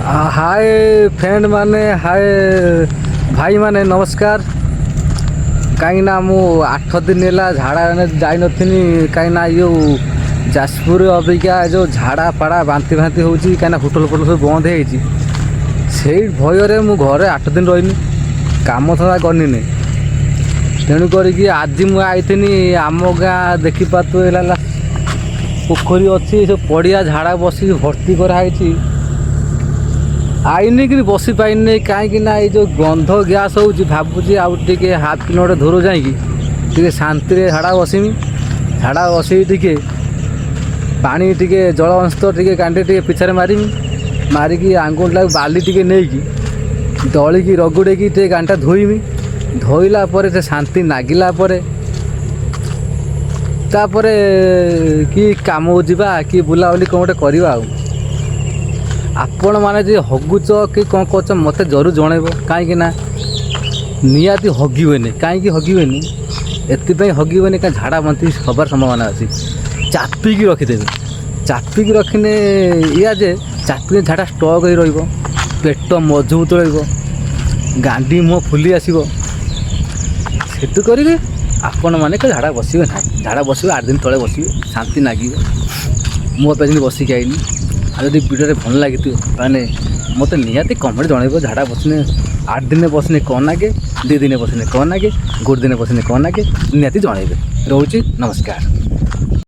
ହାଏ friend ମାନେ, ହାଏ ଭାଇମାନେ, ନମସ୍କାର। କାହିଁକିନା ମୁଁ 8 ଦିନ ହେଲା ଝାଡ଼ା ଯାଇନଥିନି। କାହିଁକିନା ଏଇ ଯେଉଁ ଯାଜପୁର ଅବିକା ଏ ଯେଉଁ ଝାଡ଼ା ଫାଡ଼ା ବାନ୍ତି ଫାନ୍ତି ହେଉଛି, କାହିଁକିନା ହୋଟେଲ ଫୋଟେଲ ସବୁ ବନ୍ଦ ହେଇଯାଇଛି। ସେଇ ଭୟରେ ମୁଁ ଘରେ 8 ଦିନ ରହିନି, କାମ ଧନ୍ଦା କରିନି। ତେଣୁ କରିକି ଆଜି ମୁଁ ଆଇଥିନି ଆମ ଗାଁ। ଦେଖିପାରୁଥିବେ, ହେଲା ପୋଖରୀ ଅଛି, ସେ ପଡ଼ିଆ ଝାଡ଼ା ବସିକି ଭର୍ତ୍ତି କରାହେଇଛି। ଆଇନି କିନ୍ତୁ ବସି ପାଇନି, କାହିଁକି ନା ଏଇ ଯେଉଁ ଗନ୍ଧ ଗ୍ୟାସ୍ ହେଉଛି। ଭାବୁଛି ଆଉ ଟିକେ ହାଫ୍ କିଲୋମିଟର ଦୂର ଯାଇକି ଟିକେ ଶାନ୍ତିରେ ଝାଡ଼ା ବସିମି। ଝାଡ଼ା ବସିକି ଟିକେ ପାଣି ଟିକେ ଜଳ ଅଂଶ ଟିକେ ଗାଣ୍ଡି ଟିକେ ପିଛାରେ ମାରିମି। ମାରିକି ଆଙ୍ଗୁଳିଟାକୁ ବାଲି ଟିକେ ନେଇକି ଦଳିକି ରଗୁଡ଼େଇକି ଟିକେ ଗାଣ୍ଡିଟା ଧୋଇମି। ଧୋଇଲା ପରେ ସେ ଶାନ୍ତି ନାଗିଲା ପରେ ତାପରେ କି କାମକୁ ଯିବା କି ବୁଲାବୁଲି କ'ଣ ଗୋଟେ କରିବା। ଆଉ ଆପଣମାନେ ଯଦି ହଗୁଛ କି କ'ଣ କରୁଛ, ମୋତେ ଜରୁର ଜଣେଇବ। କାହିଁକି ନା ନିହାତି ହଗିବେନି। କାହିଁକି ହଗିବେନି? ଏଥିପାଇଁ ହଗିବେନି, କାହିଁ ଝାଡ଼ା ବାନ୍ତି ହେବାର ସମ୍ଭାବନା ଅଛି। ଚାପିକି ରଖିଦେବେ। ଚାପିକି ରଖିନେ ଇୟା ଯେ ଚାପିକି ଝାଡ଼ା ଷ୍ଟକ୍ ହେଇ ରହିବ, ପେଟ ମଜବୁତ ରହିବ, ଗାଣ୍ଡି ମୁହଁ ଫୁଲି ଆସିବ। ସେଠୁ କରିକି ଆପଣମାନେ କେବେ ଝାଡ଼ା ବସିବେ ନାହିଁ। ଝାଡ଼ା ବସିବେ 8 ଦିନ ତଳେ ବସିବେ, ଶାନ୍ତି ଲାଗିବ। ମୁଁ ଏବେ ଯେମିତି ବସିକି ଆଇନି। ଆଉ ଯଦି ଭିଡ଼ିଓରେ ଭଲ ଲାଗିଥିବ, ତାହେଲେ ମୋତେ ନିହାତି କମେଣ୍ଟ ଜଣାଇବ। ଝାଡ଼ା ବସିନେ 8 ଦିନେ ବସିନେ କ'ଣ ଲାଗେ, 2 ଦିନେ ବସିନେ କ'ଣ ଲାଗେ, ଗୋଟେ ଦିନେ ବସିନେ କ'ଣ ଲାଗେ, ନିହାତି ଜଣାଇବେ। ରହୁଛି, ନମସ୍କାର।